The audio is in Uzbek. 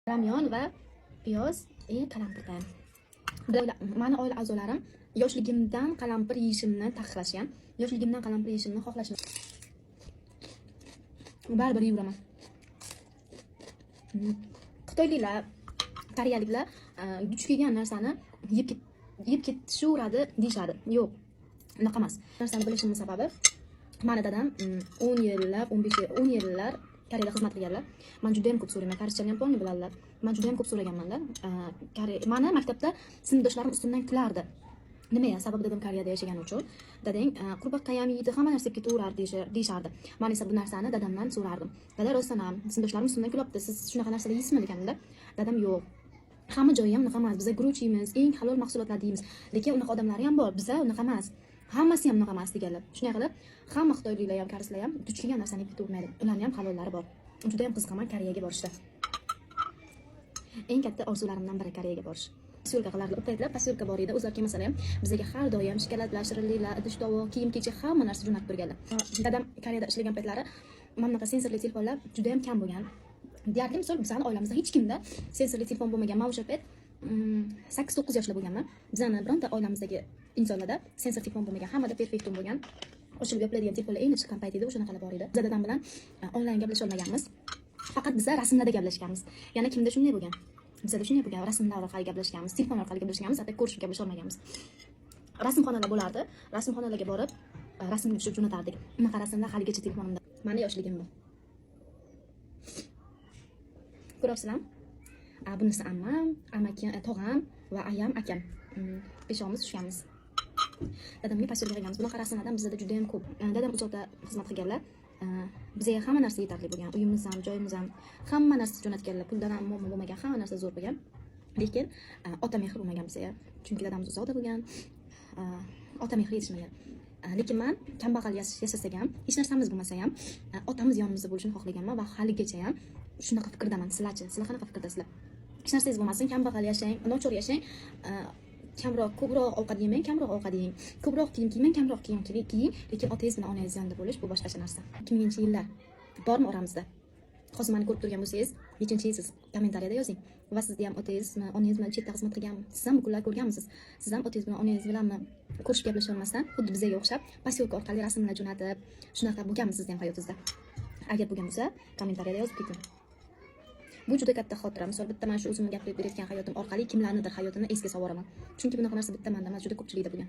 Ramyon va piyoz и qalampirdan. Mani oila a'zolarim yoshligimdan qalampir yeyishimni taqiqlashgan. Yoshligimdan qalampir yeyishimni xohlashgan. Baribir yeyveraman. Xitoyliklar, koreyaliklar duch kelgan narsani yeb ketishaveradi deyishadi. Yo'q, unaqa emas. Narsani bilishimning sababi, mani dadam 10 yillab, 15 yil, 10 yillar Koreyada xizmat qilganlar. Man juda ham ko'p so'rayman. Korischani ham полный biladilar. Man juda ham ko'p so'raganman-da. Mani maktabda sinfdoshlarim ustimdan kulardi. Nima sababi, dadam Koreyada yashagani uchun. Dadang qurbaqa ham yeydi, hamma narsa yeb ketaverardi deyishardi. Man esa bu narsani dadamdan so'rardim. Dada, rostdan ham sinfdoshlarim ustimdan kulyapti. Siz shunaqa narsalar yeysizmi deganimda, dadam yo'q. Hamma joyi ham unaqa emas. Biza guruch yeymiz, eng halol mahsulotlarni yeymiz. Lekin unaqa odamlari ham bor. Biza unaqa emas. Hammasi ham unaqa emas deganlar. Shunday qilib, hamma xitoyliklar ham, koreyslar ham duch kelgan narsani yeb ketavermaydi. Ularning ham halollari bor. Juda ham qiziqaman Koreyaga borishda. Eng katta orzularimdan biri Koreyaga borish. Posyolka qilardilar. U paytlar posyolka bor edi. O'zlari kelmasalar ham bizga har doim shokoladlar, shirinliklar, idish tovoq, kiyim kechak, hamma narsa jo'natib turganlar. Dadam Koreyada ishlagan paytlari mana bunaqa sensorli telefonlar juda ham kam bo'lgan. Deyarli, misol, bizani oilamizda hech kimda sensorli telefon bo'lmagan. Man o'sha payt 8-9 yoshda bo'lganman. Bizani bironta oilamizdagi insonlarda sensor telefon bo'lmagan. Hammada Perfectum bo'lgan. Ochilib yopiladigan telefonlar endi chiqqan payt edi, o'shanaqalar bor edi. Biz dadam bilan onlayn gaplasha olmaganmiz. Faqat biza rasmlarda gaplashganmiz. Yana kimda shunday bo'lgan? Bizada shunday bo'lgan, rasmlar orqali gaplashganmiz, telefon orqali gaplashganmiz, hatto ko'rishib gaplasha olmaganmiz. Rasmxonalar bo'lardi. Rasmxonalarga borib, rasmga tushib jo'natardik. Unaqa rasmlar haligacha telefonimda. Mani yoshligim bu. Ko'ryapsizlarmi? Bunisi ammam, amaki, tog'am va ayam, akam. Beshovimiz tushganmiz. Dadamga posyolka qilganmiz. Bunaqa rasmlardan bizada juda ham ko'p. Dadam uzoqda xizmat qilganlar. Bizga hamma narsa yetarli bo'lgan. Uyimiz ham, joyimiz ham, hamma narsa jo'natganlar. Puldan ham muammo bo'lmagan, hamma narsa zo'r bo'lgan. Lekin ota mehri bo'lmagan bizga. Chunki dadamiz uzoqda bo'lgan. Ota mehri yetishmagan. Lekin man kambag'al yashasak ham, hech narsamiz bo'lmasa ham, otamiz yonimizda bo'lishini xohlaganman va haligacha ham shunaqa fikrdaman. Sizlarchi? Sizlar qanaqa fikrdasizlar? Hech narsangiz bo'lmasin, kambag'al yashang, nochor yashang, kamroq, ko'proq ovqat yemang, kamroq ovqat yeng, ko'proq kiyim kiymang, kamroq kiyim kiying, lekin otangiz bilan onangiz yonida bo'lish bu boshqacha narsa. 2000-yillar bormi oramizda? Hozir mani ko'rib turgan bo'lsangiz, nechinchi yilsiz? Kommentariyada yozing. Va sizni ham otangiz bilan onangiz bilan chetda xizmat qilganmi? Siz ham bu kunlarni ko'rganmisiz? Siz ham otangiz bilan onangiz bilanmi ko'rishib gaplasha olmasdan, xuddi bizga o'xshab posyolka orqali rasmlar jo'natib, shunaqa bo'lganmi sizni ham hayotingizda? Agar bo'lgan bo'lsa, kommentariyada yozib keting. Bu juda katta xotira. Misol, bitta mana shu o'zimni gapirib berayotgan hayotim orqali kimlarnidir hayotini esga solvoraman. Chunki bunaqa narsa bitta manda emas, juda ko'pchilikda bo'lgan.